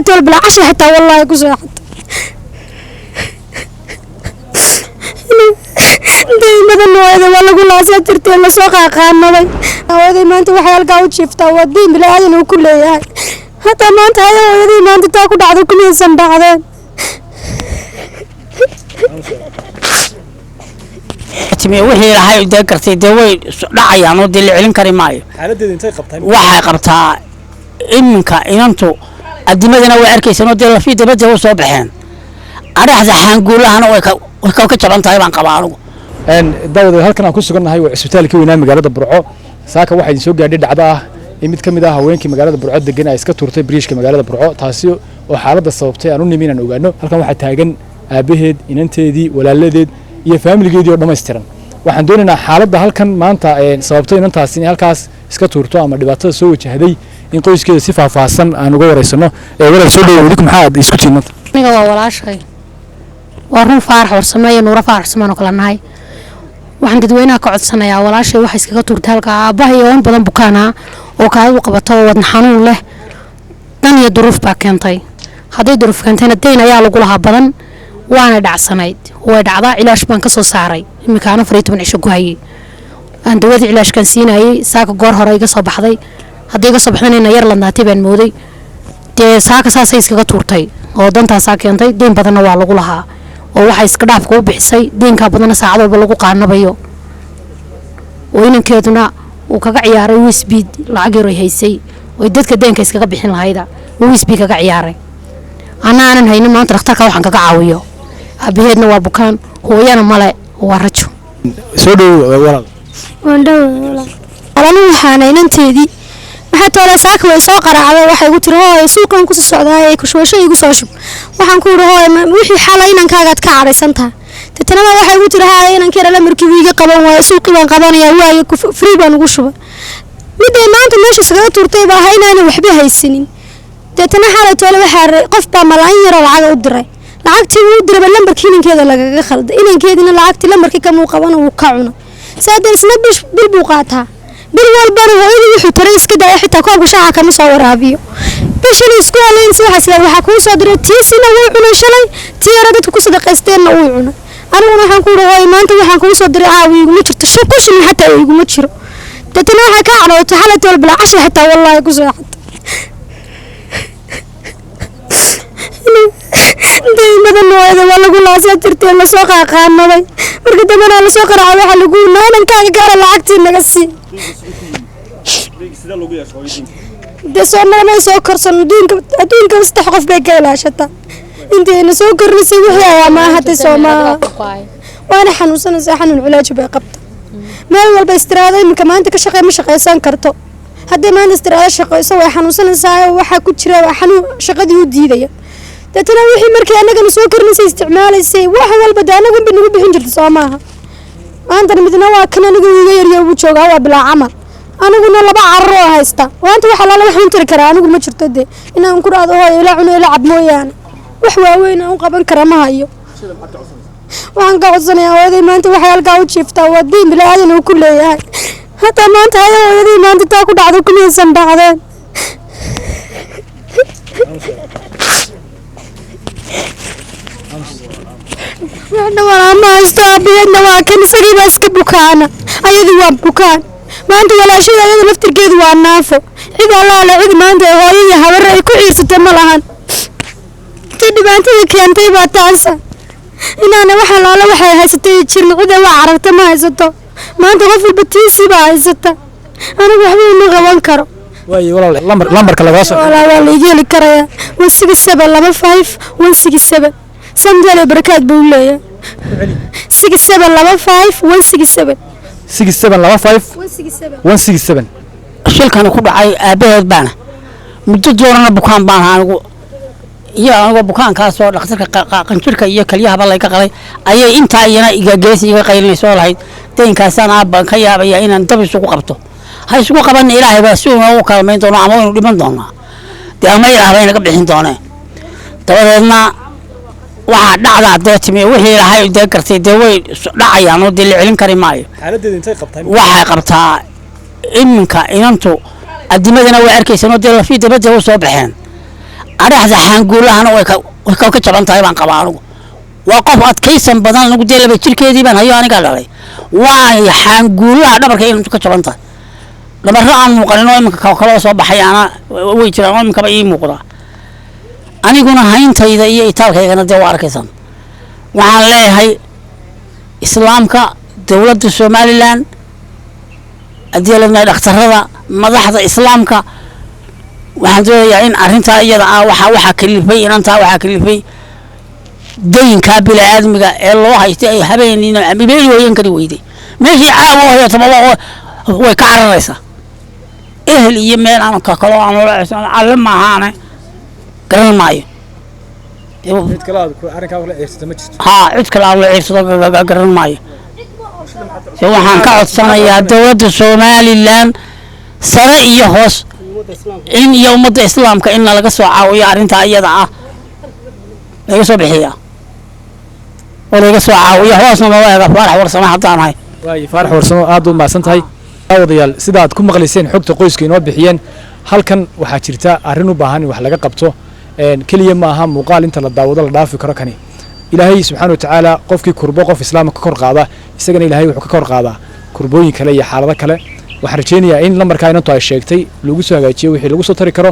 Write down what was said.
Tool bilaa casha xitaa wallaahi ku seexatay. Dayn badan hooyada waa lagu laasaa jirtay, lasoo qaaqaanaday. Hooyaday maanta waxay halkaa u jiiftaa waa diin bilaadan uu ku leeyahay. Hataa maanta haya hooyaday maanta taa ku dhacdo kumaysan dhacdeen. Timi wixii ilaahay dee gartay, dee way dhacayaan oo dee la celin kari maayo. Xaaladeeda intay qabtaa? Waxay qabtaa iminka inantu adimadana way arkaysan oo dee lafii dabadda u soo baxeen, adhaxda xaanguulahana way ka jaban tahay baan qabaa anigu. Daawada, halkan aan ku sugannahay waa cisbitaalkii weynaa magaalada Burco. Saaka waxaa idin soo gaadhay dhacdo ah in mid ka mid ah haweenkii magaalada Burco degan ay iska tuurtay biriishka magaalada Burco, taasi oo xaaladda sababtay aan u nimi inaan ogaano. Halkan waxaa taagan aabbaheed, inanteedii, walaaladeed iyo faamiligeedii oo dhammaystiran. Waxaan doonaynaa xaaladda halkan maanta sababtay inantaasi inay halkaas iska tuurto ama dhibaatada soo wajahday in qoyskeeda si faahfaahsan aan uga wareysano. Walaal, soo dhowow. Idinku maxaad isku tihiin maanta? Aniga waa walaashay, waa run. Faarax Warsameeyo Nuura Faarax Warsamaan oo kala nahay. Waxaan dadweynaha ka codsanayaa, walaashay waxay iskaga tuurtay halkaa aabbahay oo in badan bukaanaa oo kaadidu qabato oo wadna xanuun leh. Dan iyo duruuf baa keentay. Hadday duruuf keentayna deyn ayaa lagu lahaa badan, waana dhacsanayd, way dhacdaa. Cilaash baan ka soo saaray, iminkaan 14 cisho ku hayay aan dawadii cilaashkan siinayay. Saaka goor hore iga soo baxday. Haddii iga soo baxdayna ina yar ladnaatay baan mooday. Dee saaka saasay iskaga tuurtay oo dantaasaa keentay. Deyn badanna waa lagu lahaa oo waxay iska dhaafka u bixisay deynkaa badanna saacad walba lagu qaanabayo, oo inankeeduna uu kaga ciyaaray wisbid lacag yar ay haysay oo dadka deynka iskaga bixin lahayda uu wisbid kaga ciyaaray. Anna aanan haynin maanta dhakhtarka waxaan kaga caawiyo. Aabaheedna waa bukaan, hooyana male, waa rajo. Soo dhowow walaal. Anigu waxaana inanteedii. Maxaa toole, saaka way soo qaraacday, waxay igu tiri: "Hooyo, suuqan kusii socdaay, kushwasho igu soo shub." Waxaan ku yidhi: "Hooyo, wixii xalay inankaagaad ka cadhaysan tahay?" Deetana waxay igu tiri: "Haaya, inankeera lamarkii wuu iga qaban waayo, suuqii baan qabanayaa waaye, free baan ugu shubay." Miday maanta meesha iskaga tuurtay baa ahaa inaanay waxba haysanin. Deetana xalay toole waxaa qof baa malaayin yaroo lacaga u diray. Lacagtii wuu dirayba lambarkii inankeeda lagaga khalday. Inankeedina lacagtii lambarkii kamuu qaban, wuu ka cunay. Saa isna bil buu qaataa, bil walbana hooyadii wuxuu taray iska daaya, xitaa koobka shaaca kama soo waraabiyo. Bishana isku haleynsi waxaa sida waxaa kuu soo diray, tiisina wuu cunay shalay, tii yara dadka ku sadaqaysteenna wuu cunay. Aniguna waxaan ku yidhi: "Hooyo, maanta waxaan kugu soo diray caawi iguma jirto, shan ku shilin xataa iguma jiro." Deetana waxaa ka cadhootay xalay tool bilaa casha xitaa wallaahi ku seexatay. Dayn badan hooyada waa lagu laasaa jirtay, lasoo qaaqaanaday. Marka dambena lasoo qaraacay, waxaa lagu yidhi: "Inankaaga gaara lacagtii naga sii." Dee soo nagama soo korsan adduunka, adduunka saddex qof bay ka ilaashataa. Intayna soo kornisay wixii ayaa maahatay soo maaha. Waana xanuunsanaysaa, xanuun cilaaj bay qabta. Meel walba istiraado iminka maanta ka shaqey ma shaqaysan karto. Haddii maanta istiraado shaqayso, way xanuunsanaysaa. Waxaa ku jira waa xanuun shaqadii u diidaya. Deetana wixii markii annagana soo kornisay isticmaalaysay wax walba dee annagu unbay nagu bixin jirta soo maaha. Maantana midna waa kan anigu iga yarya ugu joogaa, waa bilaa camal. Aniguna laba carro oo haysta maanta wax alaala wax tiri karaa anigu ma jirto. Dee inaan ku dhahdo: "Hooyo, ila cuno, ila cab" mooyaane, wax waaweyn aan u qaban kara ma hayo. Waxaan ka codsanayaa, hooyaday maanta waxay halkaa u jiiftaa waa diin bilaadan uu ku leeyahay. Hataa maanta haya hooyaday maanta taa ku dhacdo kumaysan dhacdeen. Waxna walaa ma haysto. Aabaheedna waa kan, isagiibaa iska bukaana, ayadu waa bukaan. Maanta walaashada ayada laftirkeedu waa naafo. Cid allaale cid maanta hooyo iyo habarre ay ku ciirsatay ma lahan. Ti dhibaatada keentay baa taasa inaana wax allaale waxay haysatay jirin. Cida waa cararta ma haysato maanta, qof walba tiisii baa haysata. Anigu waxba ima qaban karo. Waaye walaal, lambarka lagaa soo walaa waa la iga heli karayaa 16725167. Samjale barakaad buu leeyahay. 6725167. 6725 167. Shilkani ku dhacay aabbaheed baana muddo doorana bukaan baan ahaa anigu iyo anigoo bukaankaasoo dhakhtarka qanjirka iyo kalyahaba layga qalay ayay intaa iyana iga gees iga qaylinayso lahayd: "Deynkaasaan aabban ka yaabaya inaan dab isugu qabto." Ha isugu qabanna, ilaahay baa si uu noogu kaalmayn doono, ama waynu dhiman doonaa dee, ama ilaah bay naga bixin doonee. Dabadeedna waxaa dhacdaa dee timi wixii ilaahay dee gartay, dee way dhacayaan oo dee la celin kari maayo. Xaaladeeda intay qabtaa? Waxay qabtaa iminka inantu adimadana way arkaysan oo dee lafii dabadda u soo baxeen. Adhaxda xaanguulahana way ka jaban tahay baan qabaa anigu. Waa qof adkaysan badan. Anigu dee 2 jirkeedii baan hayo, anigaa dhalay. Waa xaanguulaha dhabarka intu ka jaban tahay. Dhabarro aan muuqanin oo iminka kaloo soo baxay ana way jiraan oo iminkaba ii muuqdaa. Aniguna hayntayda iyo itaalkaygana dee waa arkaysaan. Waxaan leeyahay islaamka, dowladda Somaliland, haddii la dhakhtarada, madaxda islaamka, waxaan doonayaa in arrintaa iyada ah waxaa kalifay inantaa, waxaa kalifay dayinkaa bini-aadmiga ee loo haystay ay habeenina meelii hooyan kari weyday. Meeshii caawa hoyataba way ka cararaysaa. Ehel iyo meel aan ka kaloo aan ula ceshan alle maahaane garan maayo. Cid kale aad arrinkaa kula ciirsata ma jirto? Haa, cid kale aan la ciirsado garan maayo. Se waxaan ka codsanayaa dowladda Somaliland sare iyo hoos in iyo ummadda islaamka in laga soo caawiyo arrintaa iyada ah, laga soo bixiya oo laga soo caawiyo. Hoosna looga eega Faarax Warsame haddaan ahay. Waaye Faarax Warsamo, aad u mahadsan tahay. Daawadayaal, sida aad ku maqlayseen xogta qoyska inoo bixiyeen, halkan waxaa jirta arrin u baahan in wax laga qabto. Keliya ma aha muuqaal inta la daawado la dhaafi karo kani. Ilaahay subxaana wa tacaala qofkii kurbo qof islaamka ka kor qaada, isagana Ilaahay wuxuu ka kor qaadaa kurbooyin kale iyo xaalado kale. Waxaan rajaynayaa in lambarkaa inantu ay sheegtay lagu soo hagaajiyo wixii lagu soo tari karo.